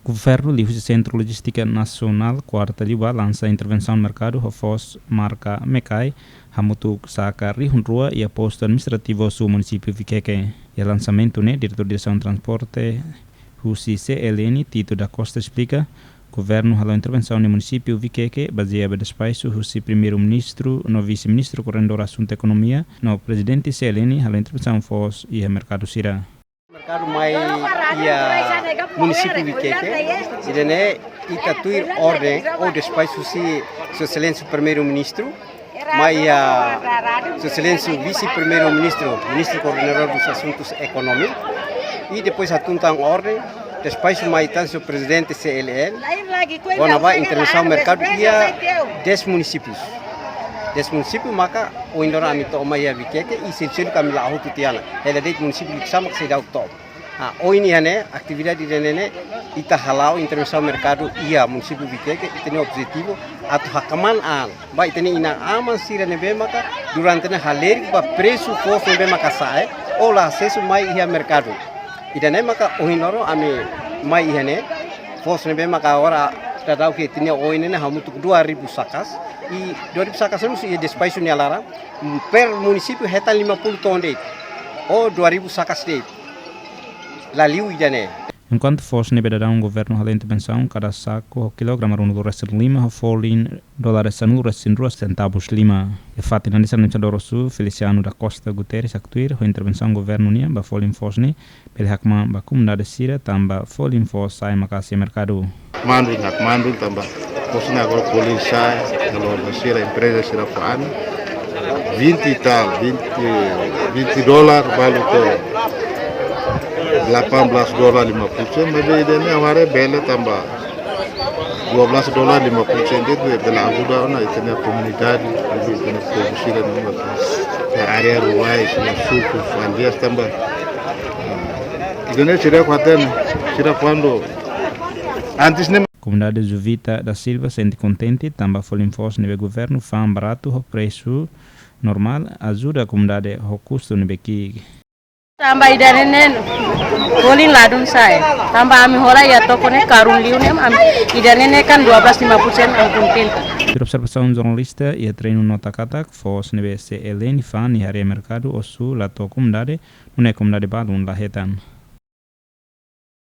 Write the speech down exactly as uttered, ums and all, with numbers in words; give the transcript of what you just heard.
Governu liuhusi Sentru Lojístika Nasionál kuarta liubá lansa intervensaun merkadu ho foos marka Mekai, hamutuk saka rihun rua iha postu administrativu Osu, munisípiu Vikeke. Iha lansamentu ne'e, Diretór Diresaun Transporte husi C L N, Tito da Costa, esplika, governu hala'o intervensaun iha munisípiu Vikeke bazeia ba despaxu husi Primeiru-Ministru no Vise-Ministru koordenadór asuntu ekonomia, no Prezidente C L N hala'o intervensaun foos iha merkadu sira. Merkadu mai iha munisípiu Vikeke, ida-ne'e ita tuir orden ou despaxu husi Sua Exelénsia Primeiru-Ministru, mai iha Sua Exelénsia Vise-Primeiru-Ministru, Ministru Koordenadór dos Asuntus Ekonómikus, i depois hatun tan orden, despaxu mai tan Señór Prezidente C L N, kona-ba intervensaun merkadu iha dez munisípius. Dez munisípiu maka ohin loron ami to'o mai iha Vikeke, i selu-seluk ami la'o hotu tiha ona. Hela de'it munisípiu Vikeke sama seidauk to'o. Ah, ohin iha ne'e, atividade ida-ne'e ne'e, ita hala'o intervensaun merkadu iha munisípiu Vikeke, ita-nia objetivu atu hakmaan an ba ita-nia inan-aman sira ne'ebé maka durante ne'e halerik ba presu foos ne'ebé maka sa'e, ou la asesu mai iha merkadu. Ida-ne'e maka ohin loron ami mai iha ne'e, foos ne'ebé maka agora daudaun ke ita-nia oin ne'e hamutuk dua ribu sakas, i dua ribu sakas ne'e mós iha despaxu nia laran, per munisípiu hetan lima puluh ton de'it, ou dua ribu sakas de'it. La liu ida-ne'e. Enkuantu foos ne'ebé daudaun governu hala'o intervensaun, kada saku ho kilograma ruanulu-resin-lima, ho folin dolar sanulu-resin-rua sentavus lima. Iha fatin hanesan, Administradór Osu, Feliciano da Costa Guterres, haktuir ho intervensaun governu nian ba folin foos ne'e bele hakmaan ba komunidade sira, tanba folin foos sa'e maka'as iha merkadu. Mandu, nak mandu tanba foos ne'e agora folin sa'e, kalau sira empreza sira fa'an vinte e tal, vinte, vinte dolar, balu to'o delapan belas dolar lima puluh sen, maibé ida-ne'e agora bele tanba dua belas dolar lima puluh sen de'it, bele ajuda ona ita-nia komunidade, ita-nia povu sira ne'ebé iha área rurál, iha suku, aldeias tanba ida-ne'e sira kuaten, sira kuandu antes ne'e. Komunidade Juvita da Silva sente kontente tanba folin foos ne'ebé governu fa'an baratu ho presu normál ajuda komunidade ho kustu ne'ebé ki'ik. Tanba ida-ne'e ne'e folin ladún sa'e. Tanba ami hola iha toko ne'e karun liu ne'e, ami ida-ne'e ne'e kan dua belas lima puluh sen, ami kontente. Tuir observasaun jornalista iha terrenu, nota katak foos ne'ebé C L N fa'an iha área merkadu Osu la to'o komunidade, nune'e komunidade balun la hetan.